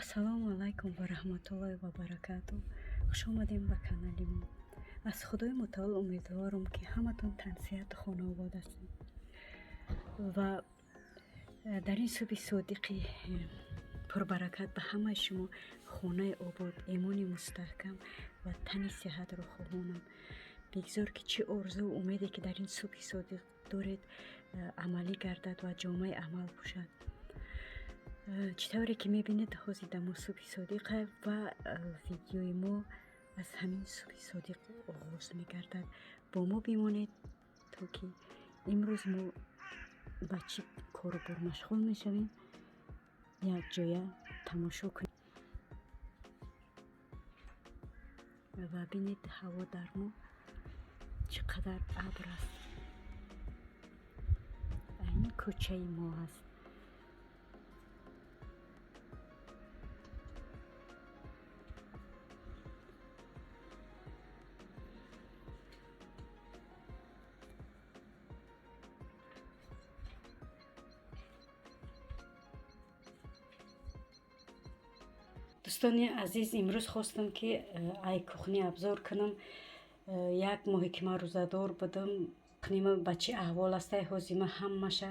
Ассалому алайкум ва раҳматуллоҳи ва баракату. Хуш омадем ба канали мо. Аз Худои Мутаол умедворам, ки ҳаматон тансиҳату хонаобод ҳастед. Ва дар ин субҳи содиқи пурбаракат ба ҳамаи шумо хонаи обод, имони мустаҳкам ва тани сиҳатро хоҳонам. Бигзор, ки чӣ орзуву умеде, ки дар ин субҳи содиқ доред, амалӣ гардад ва ҷомаи амал пӯшад. Чӣ тавре ки мебинед, ҳозир дар мо субҳи содиқа ва видеои мо аз ҳамин субҳи содиқ оғоз мегардад. Бо мо бимонед, то ки имрӯз мо ба чӣ кору бор машғул мешавем, якҷоя тамошо кунем ва бинед, ҳаво дар мо чӣ қадар абр аст. Ин кӯчаи мо аст. Дӯстони азиз, имрӯз хостам, ки ай кухня обзор кунам. Як моҳе ки ман рӯзадор будам, кухнима ба чӣ аҳвол астай, ҳозир ман ҳамаша,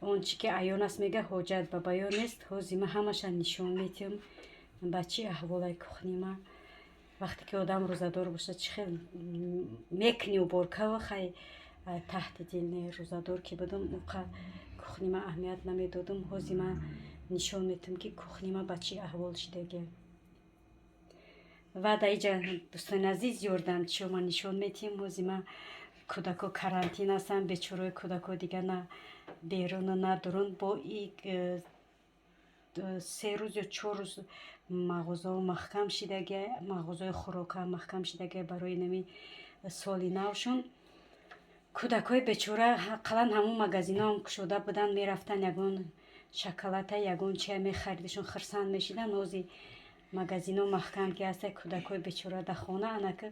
он чӣ ки аён аст, мега, ҳоҷат ба баён нест. Ҳозир ман ҳамаша нишон метиҳам, ба чӣ аҳволай кухнима. Вақте ки одам рӯзадор бошад, чӣ хел мекунӣ уборкава, хай, таҳти дил не. Рӯзадор ки будам, уқа кухнима аҳамият намедодам. Ҳозир ман нишон метиҳам, ки кухнима ба чӣ аҳвол шидагӣ. Ва дар иҷа, дӯстони азиз, ёрдамчиҳо ман нишон метиҳем. Ҳозир ман кӯдако карантин ҳастанд, бечораи кӯдако дига на беруну на дурун. Бо и 3 рӯз ё 4 рӯз мағозаҳо маҳкам шидаги, мағозаҳои хӯрока маҳкам шидаги барои нами соли навшон. Кӯдакҳои бечора ақаллан ҳамун магазинҳоам кушода буданд, мерафтанд, ягон шоколада, ягон чия мехаридашон, хирсанд мешиданд. Ҳозир магазинҳо маҳкам ки ҳаста, кӯдакҳои бечора дар хона. Анаки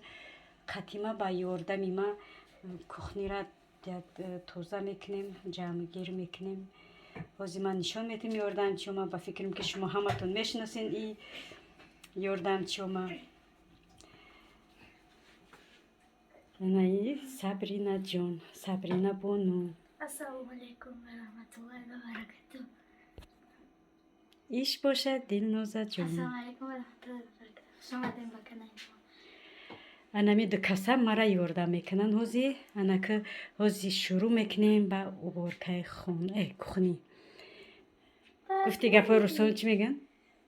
қатима ба ёрдами ма кухнира тоза мекунем, ҷамъгир мекунем. Ҳозир ман нишон медиҳам ёрдамчиёма. Ба фикрам, ки шумо ҳаматон мешиносен и ёрдамчиёма. Анаи Сабрина ҷон, Сабрина бону. Ассалому алайкум ва раҳматуллоҳи ва баракатуҳ. Иш бошад, Дилноза ҷон. Ассалому алайкум ва раҳматуллоҳи ва баракатуҳ. Хуш омадем ба канали мо. Анами ду каса мара ёрдам мекунанд ҳозир. Анаки ҳозир шурӯъ мекунем ба уборкаи кухни. Гуфти гапҳои русҳо чӣ мегӯянд?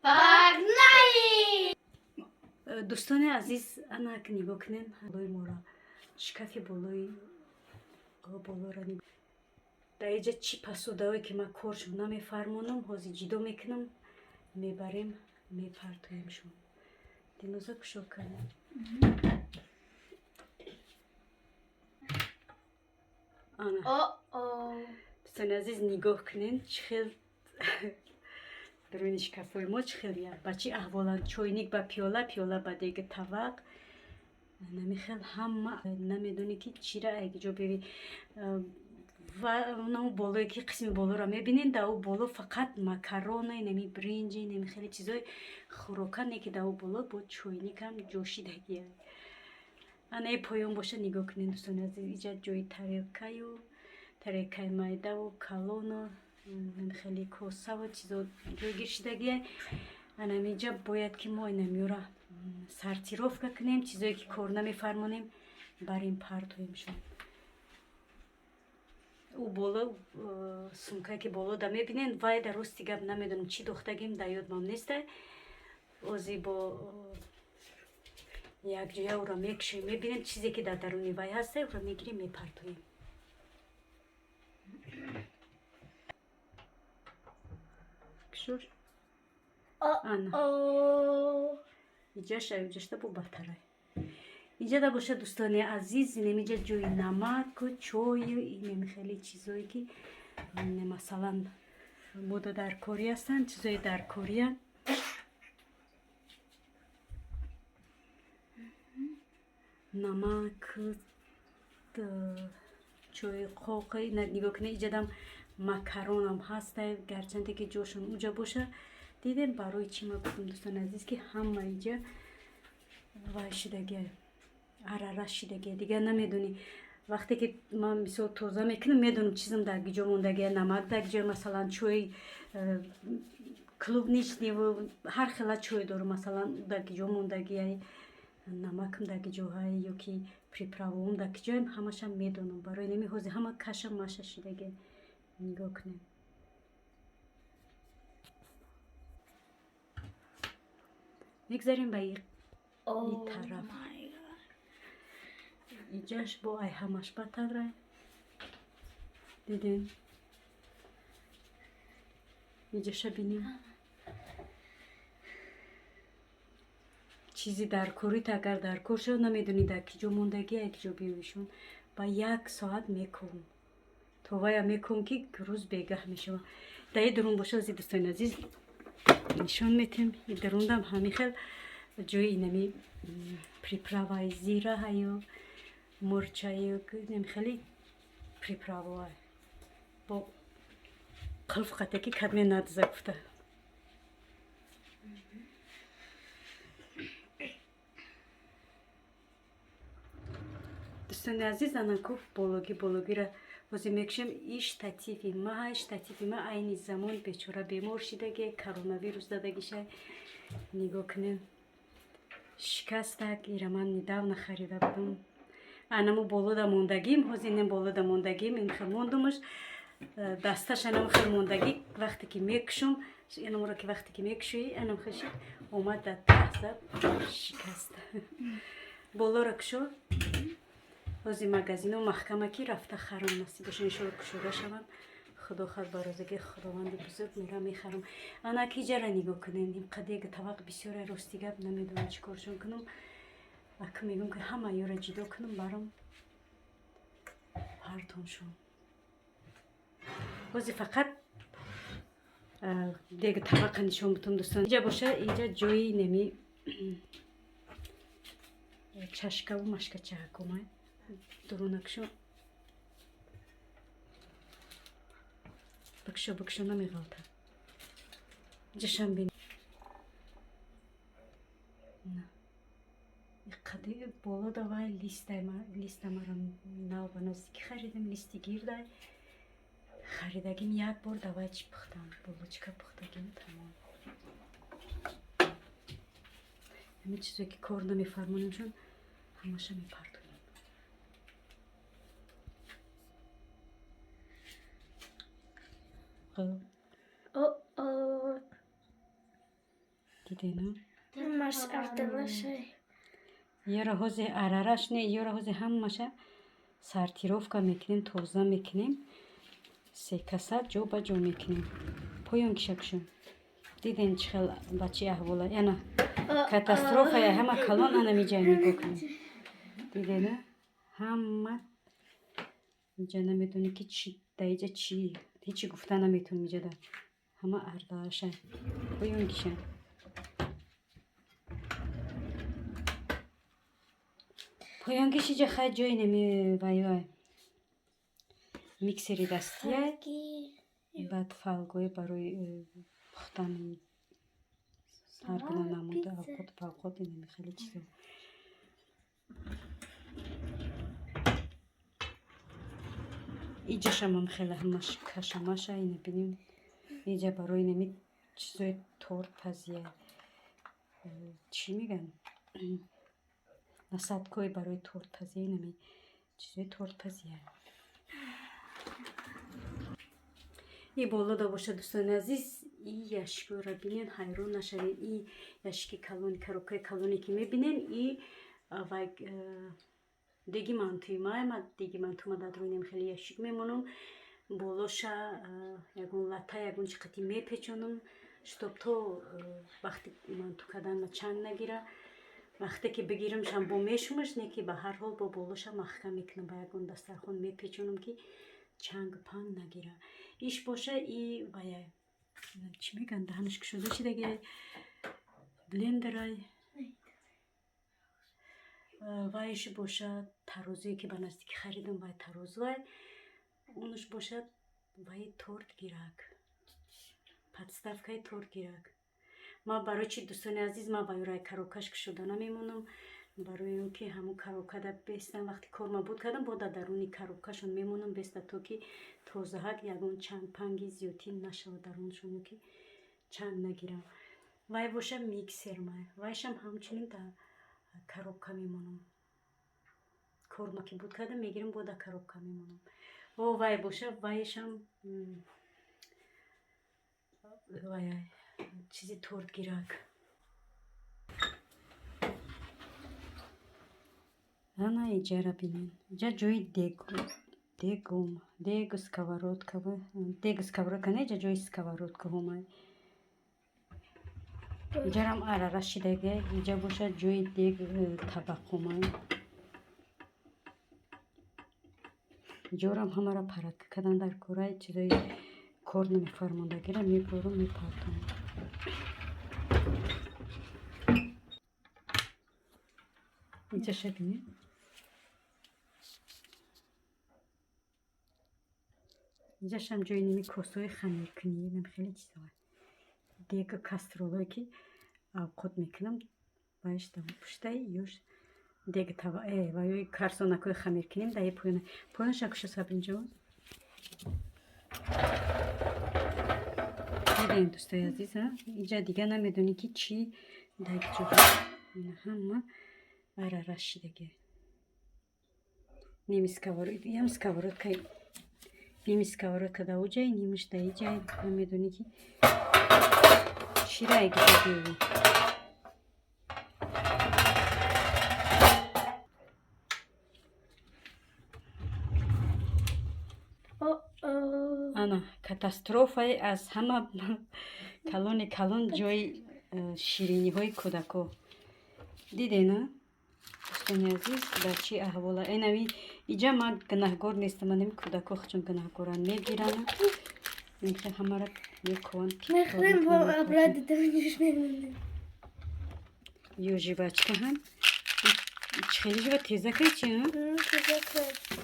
Погнали! Дӯстони азиз, анак нигоҳ кунем болои мора, шкафи болои болоро. Дар иҷа чӣ посудаое, ки ман коршон намефармонам, ҳозир ҷидо мекунам, мебарем, мепартоемшон. Дилноза, кушо кардем. Ана, дӯстони азиз, нигоҳ кунед, чӣ хел даруни шкафҳои мо чӣ хел ба чӣ аҳволанд. Чойник ба пиёла, пиёла ба деги тавақ, намихел ҳама намедонӣ, ки чира якҷо беви. Ва нао болое, ки қисми болоро мебинед, дар ӯ боло фақат макарони, нами бринҷи, нами хеле чизои хӯрока не, ки дар ӯ боло бо чойникам ҷошидагия. Анаи поён боша, нигоҳ кунед, дӯстони азиз, иҷа ҷои тарелкаю тарелкаи майдаву калону хеле косаву чизо ҷойгир шидагия. Анамиҷа бояд, ки мо инамиёра сортировка кунем, чизое ки кор намефармонем, барем, партоемшон. Ӯ боло сумкае, ки боло да мебинед, вай дар рости гап намедонам, чӣ дохтагим, дар ёдмам неста. Ози бо якҷоя ӯро мекушем, мебинем, чизе ки дар даруни вай ҳаста, ӯро мегирем, мепартоем. Кушош. Ана иҷаша, иҷашта бо баттарай. Иҷада бошад, дӯстони азиз, инамиҷа ҷои намаку чою инами хеле чизое, ки масалан мода дар корӣ ҳастанд, чизои дар кория. Намак, чои қоқ. Нигоҳ кунед, иҷадам макаронам ҳаста, гарчанде ки ҷошон уҷа боша. Дидем барои чӣ ма гуфтам, дӯстони азиз, ки ҳама иҷа вай шидагия, арара шидагия, дигар намедонӣ. Вақте ки ман мисол тоза мекунам, медонам чизам дар киҷо мондагия, намак дар киҷо, масалан, чой клубничный, ҳар хела чой дорам, масалан, дар киҷо мондагия, намакам дар киҷоҳай ё ки приправаом дар киҷоем, ҳамашам медонам. Барои нами ҳозир ҳама каша маша шидагия. Нигоҳ кунем. Мегзарем ба и тараф. Иҷаш бо ай ҳамаш батарай. Дидем? Иҷаша бинем. Чизи дар корит агар дар кор шавад, намедонӣ дар киҷо мондагӣ, ай киҷо биёвишон. Ба як соат мекӯвам. То вая мекӯвам, ки рӯз бегаҳ мешавад. Дар и дурун боша, ози дӯстони азиз, нишон метем. И дурундам ҳамин хел ҷои инами приправаи зираҳаю мурчаю хеле приправа бо қулф қате ки кадме надза гуфта. Дӯстони азиз, анаку бологӣ бологиро ҳозир мекушем. И штативи ма, штативи ма айни замон бечора бемор шидаге, коронавирус дадагиша. Нигоҳ кунем, шикастак. Ира ман недавно харида будам. Анаму болода мондагим, ҳозир ин болода мондагим, ин хел мондумаш, дасташ анам хел мондагӣ. Вақте ки мекушум, инамро ки вақте ки мекушӯӣ, анам хел шид, омад дар таҳ зад, шикаст. Болоро кушо. Ҳозир магазино маҳкама, ки рафта харам, насиб боша, иншоалло кушода шаванд. Худо хоҳад, ба розигии Худованди бузург мера мехарам. Ана ки ҷара нигоҳ кунем, ин қадег тавақ бисёре, рости гап, намедонам чӣ коршон кунам. Ака мегӯям, ки ҳама ёра ҷидо кунам, барам партоншон. Ҳозир фақат дег тавақа нишон бутам, дӯстон. Иҷа боша, иҷа ҷои неми чашкаву машкачаҳакумай. Дурунакшо бикшо, бикшо, намеғалта. Ҷашам бин. Қади боло давай листа мара нав ба наздикӣ харидам, листи гирдай харидагим, як бор давай чӣ пухтам, булочка пухтагим, тамом. Ҳамин чизое ки кор намефармонемшон, ҳамаша мепартонем. О-о. Дидена? Ҳамаш ардалашай. Ёра ҳози арараш не, ёра ҳози ҳамаша сортировка мекунем, тоза мекунем, секаса ҷо ба ҷо мекунем. Поён киша кушо. Дидем, чӣ хел ба чӣ аҳвола. Яна катастрофая ҳама калон ана миҷа нигоҳ кунем. Дидена? Ҳама иҷа намедонӣ ки чӣ дар иҷа чӣ, ҳечи гуфта наметавонем иҷада. Ҳама ардаша. Поён киша. Поён киш. Иҷа хай ҷои неми вай вай миксери дастия, баъд фолгои барои пухтани ҳар гуна намуди авқот павқот, инами хеле чизо. Иҷашамам хеле ҳамаш кашамаша, ина бинем. Иҷа барои нами чизои тортпазия, чӣ мегӯянд, насадкҳои барои тортпазия, инами чизои тортпазия. И болода боша, дӯстони азиз, и ящикҳоро бинен, ҳайрон нашавед. И ящики калони, коробкаи калоне ки мебинен, и вай деги мантуи ма, деги мантума дар рӯнем хеле ящик мемонам, болоша ягон лата, ягон чи қати мепечонам, чтоб то вақти манту кардан ма чанг нагира. Вақте ки бигирамшам, бо мешумаш, не ки ба ҳар ҳол бо болоша маҳкам мекунам, ба ягон дастархон мепечонам, ки чанг панг нагира. Иш боша, и вая чӣ мегӯянд, даҳанаш кушода шидаги, блендерай. Вайш боша тарозуе, ки ба наздикӣ харидам, вай тарозуай. Унуш бошад вай тортгирак, подставкаи тортгирак. Ман барои чи, дӯстони азиз, ман вайёраи коробкаш кушода намемонам, барои он ки ҳамун коробкада бестам. Вақти корма буд кардам, бо дар даруни коробкашон мемонам, беста, то ки тозаҳак, ягон чанг панги зиёдтӣ нашавад даруншон, ки чанг нагирам. Вай боша миксерма, вайшам ҳамчунин дар коробка мемонам. Корма ки буд кардам, мегирам, бо дар коробка мемонам. О, вай боша, вайшам вай чизи тортгирак. Ана иҷара бинен, иҷа ҷои дегум, дегу сковородка, дегу сковородка не, иҷа ҷои сковородкаҳомай. Иҷарам арара шидаге. Иҷа боша ҷои дег, табақҳомай. Иҷорам ҳамаро порядка кардан дар кораи, чизои кор намефармондагиро мебурам, мепартом. Иҷаша бинед. Иҷашам ҷои ними косаҳои хамиркунӣ, нам хеле чизҳо, дега, кастролое ки авқот мекунам, вайш пуштай ёш дег, тава, ваёи карсонакҳои хамиркунем даи поёна. Поёнаша куша, Сабринҷон. Дидем, дӯстои азиз, иҷа дига намедонӣ, ки чӣ дар ҷо. Ина ҳама арара шидаги. Ними ям сковородка, ними сковородка да уҷай, нимаш да иҷай. Намедонӣ, ки чира гиҷа биёвӣ. Ана катастрофае аз ҳама калони калон, ҷои шириниҳои кӯдако. Дидена, дӯстони азиз, дар чӣ аҳвола? Энави иҷа ман гунаҳгор нестам, манами кӯдако хучон гунаҳгоранд, мегиранд, инхел ҳамаро мекуванд. Мехӯрем, бо обратно даруниш мемонем. Ё жвачка ҳам хеле жива, тезакай чи? Тезак.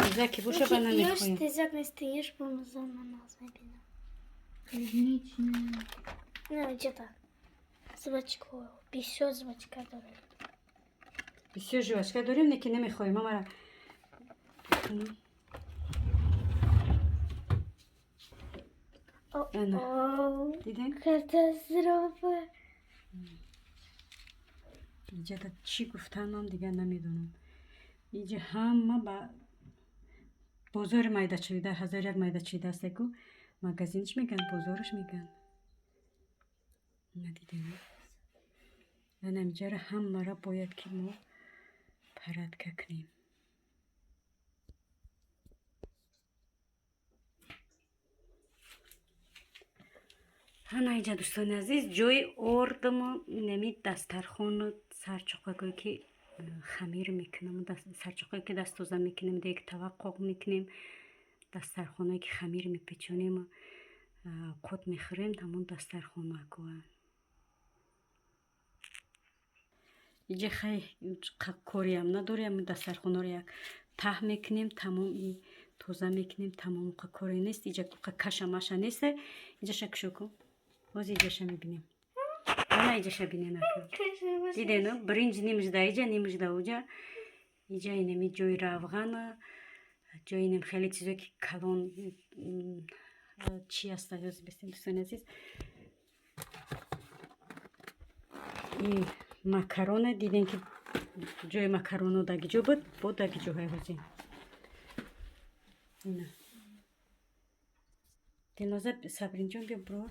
Тезаки боша, ба намехоҳем. Тезак нест, еш бомаза, ман наз мебинам. Клубничная. Не, где-то жвачку, бисёр жвачка дорем. Бисёр жвачка дорем, не ки намехоҳем амара. Ана. Дидем? Катастрофа. Иҷада чӣ гуфтанам дигар намедонам. Иҷа ҳама ба бозори майдачида, ҳазор як майдачида астеку, магазинш меган, бозораш меган. Надидем? Анам иҷара ҳамаро бояд ки мо порядка кунем. Ана иҷа, дӯстони азиз, ҷои ордаму нами дастархону сарчоқакое ки хамир мекунам, сарчоқое ки даст тоза мекунем, дег, тава қоқ мекунем, дастархоное ки хамир мепечонем, қут мехӯрем, ҳамон дастархонакоа. Иҷа хай кориам надорем, дастархонаро як таҳ мекунем, тамом, и тоза мекунем, тамом, коре нест. Иҷа каша маша нест. Иҷаша кушо кун, боз иҷаша мебинем. Ана иҷаша бинем, ака. Дидену, биринҷ нимаш да иҷа, нимаш да уҷа. Иҷа инами ҷои равғана, ҷои инам хеле чизое ки калон чи аста, ёз бистем, дӯстони азиз. И макарона дидем, ки ҷои макароно даги ҷо буд, бо даги ҷоҳои ҳозир. Ина. Дилноза, Сабринҷон, биё, бро.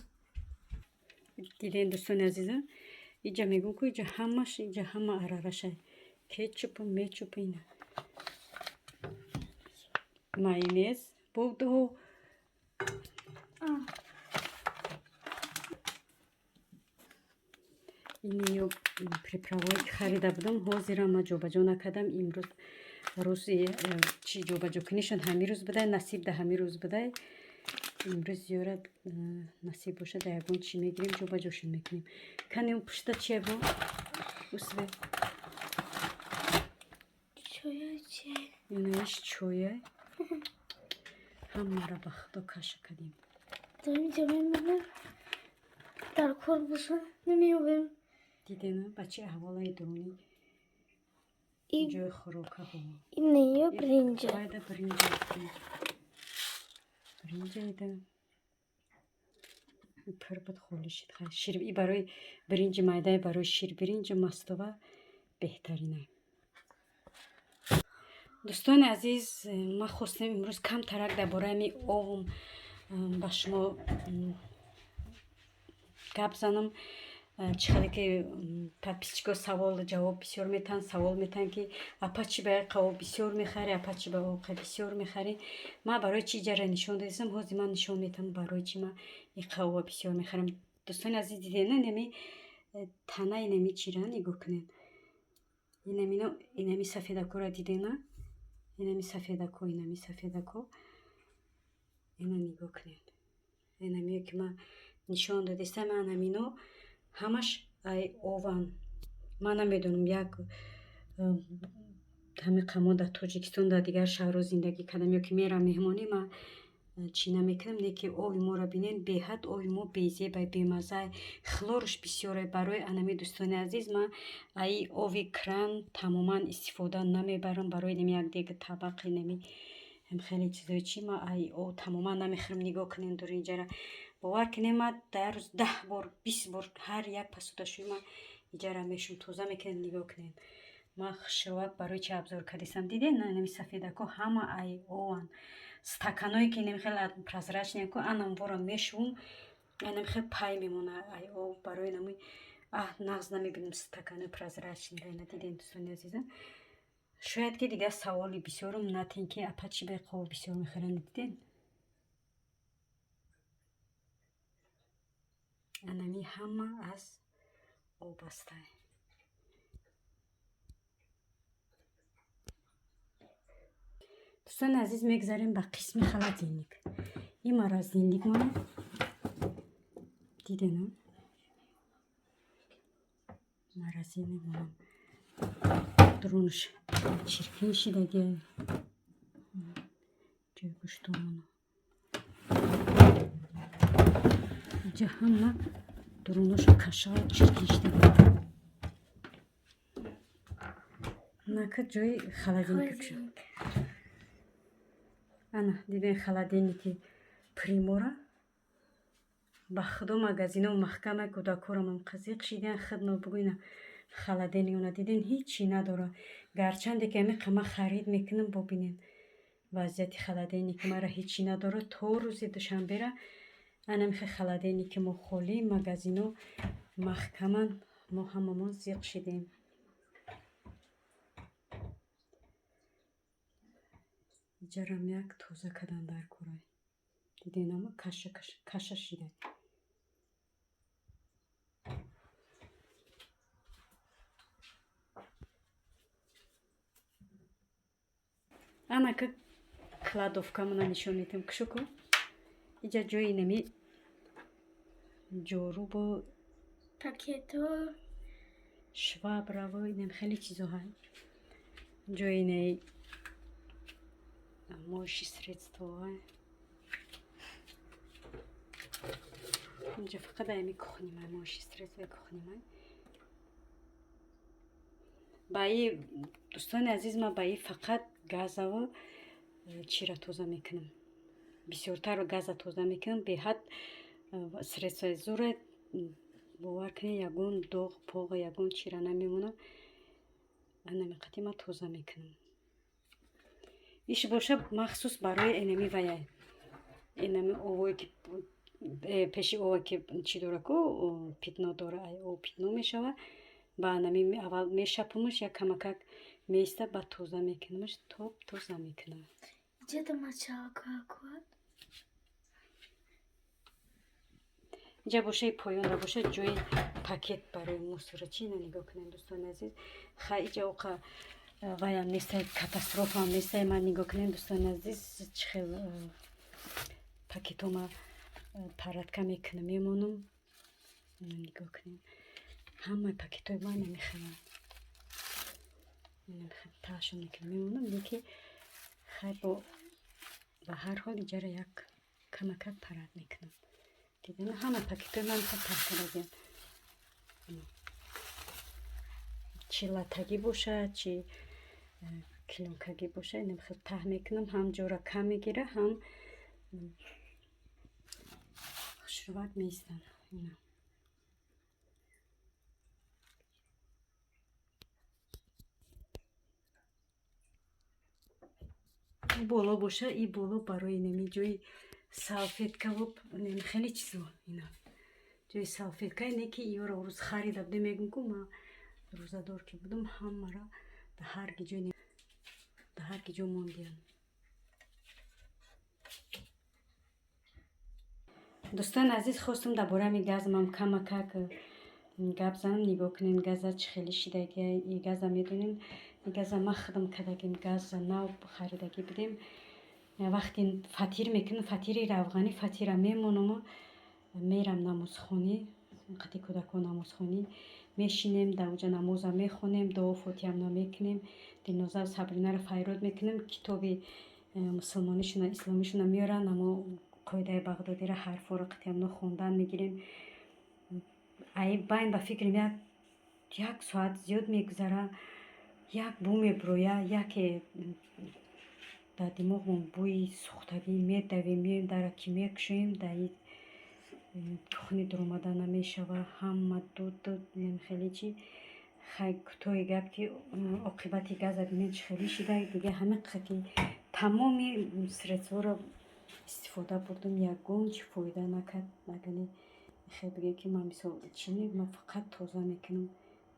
Дидем, дӯстони азиза, иҷа мегӯм ку, иҷа ҳамаш, иҷа ҳама арараша, кетчупу мечупу, ина майонез буду. Ин ё приправое ки харида будам, ҳозира ма ҷобаҷо накардам. Имрӯз рӯзи чи ҷобаҷо кунишон ҳамин рӯз будай, насиб да ҳамин рӯз будай. Имрӯз зиёрат насиб бошад, да ягон чӣ мегирем, ҷобаҷошон мекунем. Кани, пушта чия бо усве? Чоя чи? Инаиш чоя. Ҳамаро ба худо каша кардем. Дорим ҷо мемонем. Дар кор боша намеёбем. Дидена, ба чӣ аҳволаи дуруни ҷои хӯрокаҳо. Инаё биринҷа. Вайда биринҷа. Биринҷа ида. Пур буд, холӣ шид. Шир и барои биринҷи майдаи, барои ширбиринҷи мастова беҳтарина. Дӯстони азиз, ман хостем имрӯз камтарак дар бораи ами овум ба шумо гап занам. Чӣ хеле ки подписчико савол ҷавоб бисёр метаҳанд, савол метаҳанд, ки апа, чӣ ба яқа об бисёр мехарӣ, апа, чӣ ба оқа бисёр мехарӣ? Ман барои чӣ иҷара нишон додистам, ҳозир ман нишон метаҳам, барои чӣ ман иқа оба бисёр мехарам. Дӯстони азиз, дидена, инами танаи инами чира нигоҳ кунед. Инамино, инами сафедакора дидена, инами сафедако, инами сафедако, ина нигоҳ кунед. Инамие ки ман нишон додистам, анамино ҳамаш ай ован. Ман намедонам, як ҳами қамо дар Тоҷикистон, дар дигар шаҳрҳо зиндагӣ кардам ё ки мерам меҳмонӣ, ман чӣ намекунам, не ки ови моро бинед, беҳад ови мо безебай, бемаззай, хлорш бисёре. Барои анами, дӯстони азиз, ман аи ови кран тамоман истифода намебарам. Барои нами як дег, табақи нами хеле чизои чӣ ман аи ов тамоман намехӯрам. Нигоҳ кунед дур инҷара. Бовар кунед, ман дар рӯз 10 бор, 20 бор ҳар як посудашӯи ман иҷара мешум, тоза мекунем. Нигоҳ кунед, ман хушрӯак барои чи обзор кардистам. Дидед, нами сафедако ҳама ай ован. Стаканое ки инами хеле прозрачный ко, анамвора мешувум, анами хеле пай мемона ай ов. Барои нами аҳ нағз намебинам стаканои прозрачный. Ина дидем, дӯстони азизам. Шояд ки дигар саволи бисёрум натен, ки апа, чӣ ба қов бисёр мехӯранд. Дидед, анами ҳама аз об астай. Дӯстони азиз, мегзарем ба қисми холодильник. Ин морозильник мона дидена, морозильник монам дурунаш чиркин шидаги, ҷои гӯштомона инҷа ҳама дуруношу каша чиркин шидаги. Нака ҷои холодильник. Ана диден холодильники Примора. Ба худо, магазино маҳкама, кӯдакорамам қазиқ шидан. Хидно бугӯина, холодильник она диден, ҳичи надора. Гарчанде ки ами қама харид мекунам, бубинед вазъияти холодильники мара, ҳичи надора. То рӯзи душанбера анамихе холодильники мо холӣ, магазино маҳкаман, мо ҳамамон зиқ шидем. Иҷарам як тоза кардан дар кора. Диден, ама каша каша шида. Анака кладовкамона нишон медиҳам. Кушоку, иҷа ҷои нами ҷорубу пакето, швабраву инам хеле чизо ҳай. Ҷои наи моющие средства. Инҷа фақат ами кухнимай, моющие средства кухнимай. Ба и, дӯстони азиз, ман ба и фақат газаво чира тоза мекунам, бисёртар газа тоза мекунам. Беҳад средствои зуре, бовар кунед, ягон доғ поғ, ягон чира намемонад. Анами қати ман тоза мекунам. Иш боша махсус барои энами ваяй, энами овое ки пеши ова ки чӣ дора ку, пятно дора, ай ов пятно мешава. Ба анами аввал мешапумаш, як камакак меиста, баъд тоза мекунамаш, топ тоза мекунам. Где-то мочалка. Инҷа бошаи поёнда боша ҷои пакет барои мусора. Чи ина нигоҳ кунем, дӯстони азиз. Ха, иҷа оқа ваям нестай, катастрофаам нестай. Ман нигоҳ кунем, дӯстони азиз, чӣ хел пакетома парадка мекунам, мемонам. Нигоҳ кунем, ҳамаи пакетҳои ман намехелам, таашон мекунам, мемонам. Леки хай, бо ба ҳар ҳол иҷара як камакак парад мекунам. Дидан, ҳама пакетҳои ман хел таҳ кардагиам. Чи латагӣ бошад, чи клёнкагӣ бошад, инам хел таҳ мекунам, ҳам ҷора кам мегира, ҳам хушрӯвак меистанд. Ина. Боло боша, и боло барои неми ҷои салфеткаву неми хеле чизо. Ина ҷои салфетка, ине ки иёро рӯз харида будем, мегӯм ку ма рӯзадор ки будам, ҳамаро дар ҳар ки ҷо, дар ҳар ки ҷо мондиям. Дӯстони азиз, хостам дар бораи ҳами газмам камакак гап занам. Нигоҳ кунед, газа чӣ хеле шидагия. И газа медонем, и газа ма худам кардагим, газа нав харидагӣ будем. Вақте фатир мекунам, фатири равғанӣ, фатира мемонаму мерам намозхонӣ, қати кӯдакон намозхонӣ мешинем, дар оҷа намоза мехонем, дуо фотиҳамна мекунем, Дилноза Сабринаро файрод мекунем, китоби мусулмонишона, исломишона меоранд, амо қоидаи Бағдодиро, ҳарфҳоро қатиамно хондан мегирем. Ай байн ба фикрам як соат зиёд мегузара, як бӯ мебироя, яке дар димоғмон бӯи сӯхтагӣ, медавем, меоем, дара ки мекушоем, дар кухни дуромада намешава, ҳама дуд, хеле чи. Хай, кӯтоҳи гап ки оқибати газа бинед чӣ хеле шида. Дига ҳамин ки тамоми средстворо истифода бурдум, ягон чи фоида накард. Агани хел бигем ки ман мисол чини, ман фақат тоза мекунам,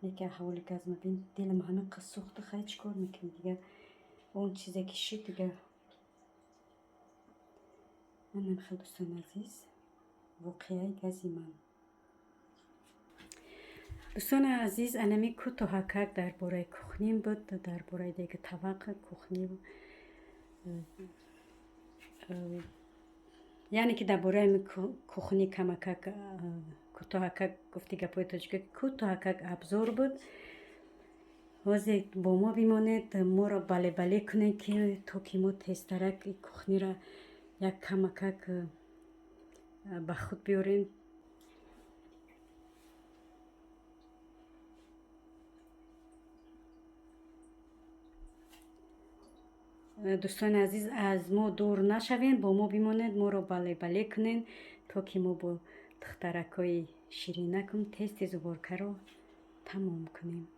неки аҳволи газ ма бин, дилам ҳамин қиз сӯхта. Хай, чӣ кор мекунӣ дига, он чизе ки шид дига. Манам хел, дӯстони азиз, воқеаи гази ман. Дӯстони азиз, анами кӯтоҳакак дар бораи кухним буд, дар бораи дега тавақ кухни, яъне ки дар бораи кухни камакак кӯтоҳакак гуфти гапҳои тоҷика, кӯтоҳакак обзор буд. Ҳозир бо мо бимонед, моро бале-бале кунед, ки то ки мо тезтарак кухниро як камакак ба худ биёрем. Дӯстони азиз, аз мо дур нашавем, бо мо бимонед, моро бале-бале кунед, то ки мо бо духтаракҳои ширинакум тез тез уборкаро тамом кунем.